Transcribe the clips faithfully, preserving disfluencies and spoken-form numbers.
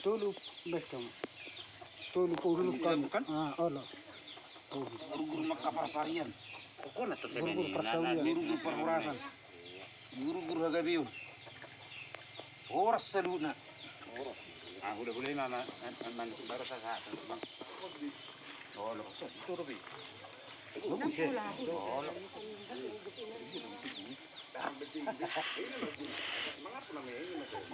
Tolu, baik kamu. Tolu puluh kan. Ah, olo. Gurgur mangkaparsarian. Gurgur parsaulian. Gurgur parhorasan. Gurgur hagabeon. Horas saluhutna. Ah, hulahula i ma, ma, ma, ma, baru sa, sa, sa. Olo, so, itu rubi. Bagus ya. Olo.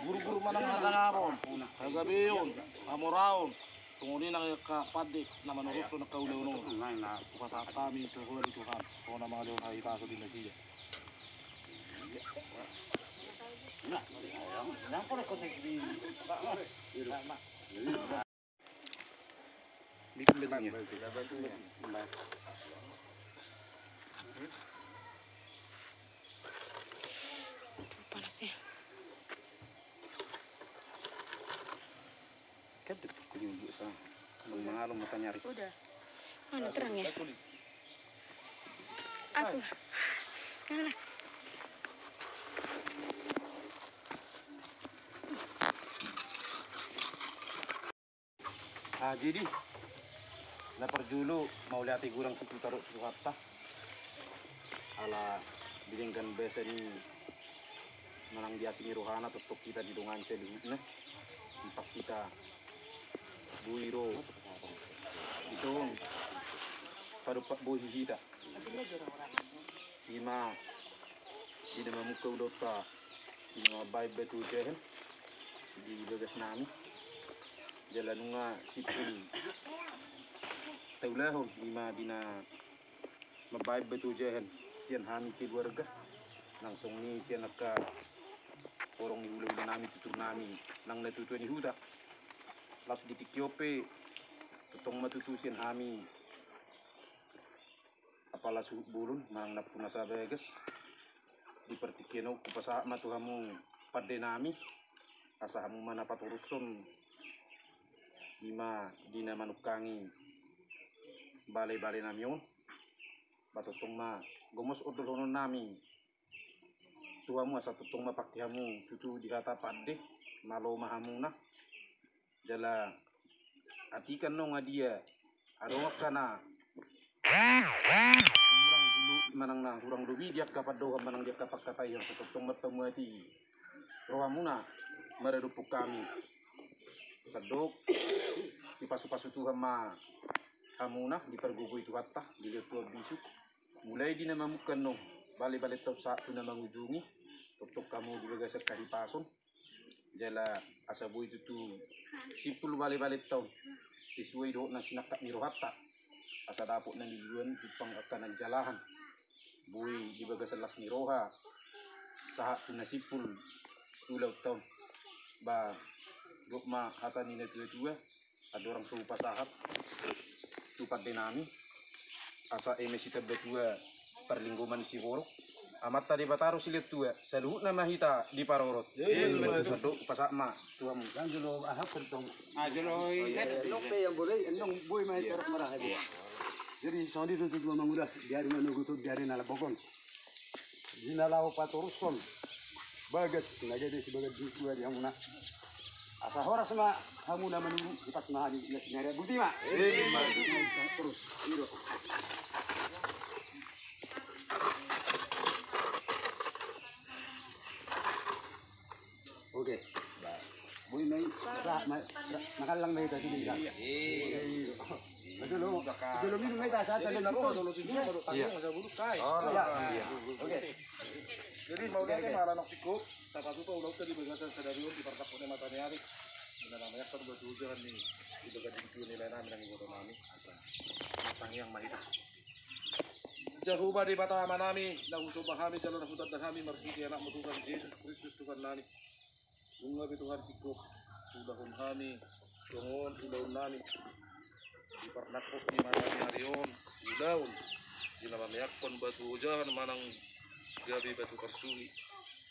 Gurgur manang hasangapon, hagabeon, hamoraon. Songon i nang angka pande na manorushon angka ulaon on. Hupasahat hami tu Ho ale Tuhan, Ho na mangalehon hahipason di nasida. Bikin batunya. Panas ya. Kan dekat kulit sana. Mengalun matanya hari. Udah. Mana terang ya? Aku. Mana? Ah, jadi na parjolo mauliate godang tu Tuhan, tu Tuhanta. Ala di denggan basa ni manang di asi ni rohana tongtong hita didongani saluhutna. Dipas hita boi ro dison padompak bohi hita. Ima di na mamungka ulaonta, di na mambahen batu ojahan di bagas nami. Jala nunga simpul taulahon, ima di na mambahen batu ojahan sian hami keluarga, nang songon i sian angka horong ni hulahula nami, tutur nami, nang natuatua ni huta. Laos di tingki on pe tongtong ma tutu sian hami apala suhut bolon manang nampuna sabagas. Di partingkian on hupasahat ma tu hamu pande nami, asa hamu ma na patorushon, ima di na manungkangi balebale nami on. Ba tongtong ma gomos ondolhonon nami tu hamu, asa tongtong ma pangke hamu tutu di hata pande, malo ma hamuna. Jala atik annon nga dia adong angka na hurang dulu manang na hurang lobi di angka pandohan manang di angka pangkataion, asa tongtong marpamuati rohamuna maradophon hami. Sandok dipasupasu Tuhan ma hamuna, dipargogoi Tuhanta, dilehon Tuhan bisuk. Mulai di na mamungka annon balebalenta on sahat tu na mangujungi, tongtong hamu di bagasan hahipason. Jala asa boi tutu simpul balebalenta on sesuai dohot na sinangkap ni rohanta, asa dapot na niluluan jumpang angka na nijalahan. Boi di bagasan las ni roha sahat tu na simpul ulaonta on. Ba dok ma hata ni natuatua, andorang so hupasahat tu pande nami, asa eme sitambatua parlinggoman ni sihorong, Amanta Debata do silehon tua, saluhutna ma hita diparorot. Sandok hupasahat ma tu hamu. Jolo aha pertong. Ah, jolo i. Nong pe yang boleh, nong boi ma hita maraha. Jadi songon i do tutu amang uda, di ari na manogot on, di ari na lambok on. Di na laho patorushon bagas na gabe sibagas di tua di hamuna. Asa horas ma hamuna manunggu, dipas ma hami na sinari, boti ma. Ima tutu. Terus. I do. Oke. Boi ma i, asa ma, makallang ma hita sude. Iya. Jolo, jolo minum ma hita, asa jolo minum. Oke. Jadi mauliate ma ala nunga singkop tapatupa ulaonta di bagasan sadari on di parnangkok ni mata ni ari. Di na mambahen batu ojahan di bagasan tingki on, nilai nami nang iboto nami. Tangiang ma hita. Jahowa Debata Ama nami, na husomba hami jala na hutanda hami marhite Anakmu Tuhan Jesus Kristus Tuhan nami. Nunga be Tuhan singkop huulahon hami songon ulaon nami di parnangkok ni mata ni ari on, ulaon di na mambahen batu ojahan manang gabe batu parsuhi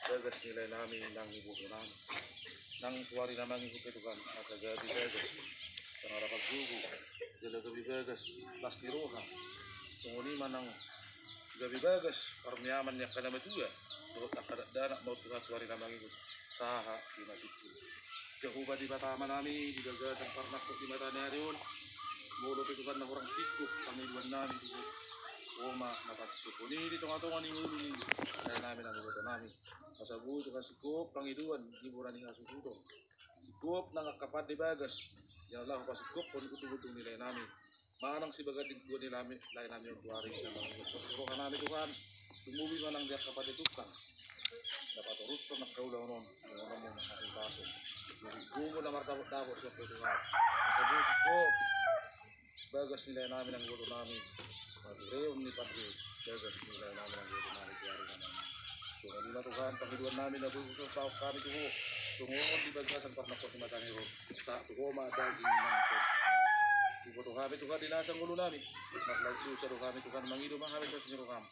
bagas nilai nami nang iboto nami. Nang tu ari na mangihut pe Tuhan, asa gabe bagas panarapan gogo, jala gabe bagas las ni roha. Songon i ma nang gabe bagas parniaman ni angka na matua dohot angka dakdanak ma on Tuhan tu ari na mangihut sahat tu na simpul. Jahowa Debata Ama nami, di bagasan parnangkok ni mata ni ari on, molo pe Tuhan na hurang singkop pangidoan nami tu Ho, Ho ma na pasingkophon i di tonga-tonga ni ngolu ni lae nami nang iboto nami. Asa boi Tuhan singkop pangidoan di bona ni hasuhuton, singkop nang angka pande bagas, jala laho pasingkophon di ujung-ujung ni lae nami. Manang sibagas di tua ni lae nami on tu ari i, na mangido roha nami Tuhan, tumobi ma nang di angka pande tungkang. Dapot urusan angka ulaon on, ulaon on manghasilhon. Jadi gumu na mardapot-dapot sian Ho Tuhan. Asa boi singkop bagas ni lae nami nang iboto nami. Patureon ni pande bagas ni lae nami nang iboto nami tu ari nami. Songon i ma Tuhan pangidoan nami na boi husahahon hami tu Ho. Songon di bagasan parnangkok ni mata ni ari on. Sahat tu Ho ma daging nang tondi. Iboto hami Tuhan di nasa ngolu nami. Marlas dosa do hami Tuhan, mangido ma hami tu asi ni roham.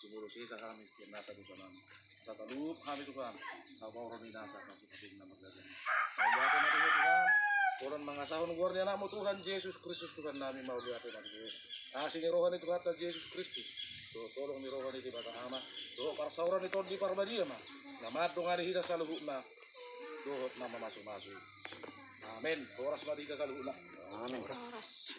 Tumolo sesa hami sian nasa dosa nami. Asa talup hami Tuhan, sabaoron ni nasa pasu-pasu na mardalan. Mauliate ma di Ho Tuhan, holan mangasahon goar ni Anakmu Tuhan Jesus Kristus Tuhan nami, mauliate ma di Ho. Asi ni roha ni Tuhanta Jesus Kristus, dohot holong ni roha ni Debata Ama, dohot parsaoran ni Tondi Parbadia ma na mandongani hita saluhutna, dohot na mamasu-masu. Amen. Horas ma di hita saluhutna. Amen. Horas.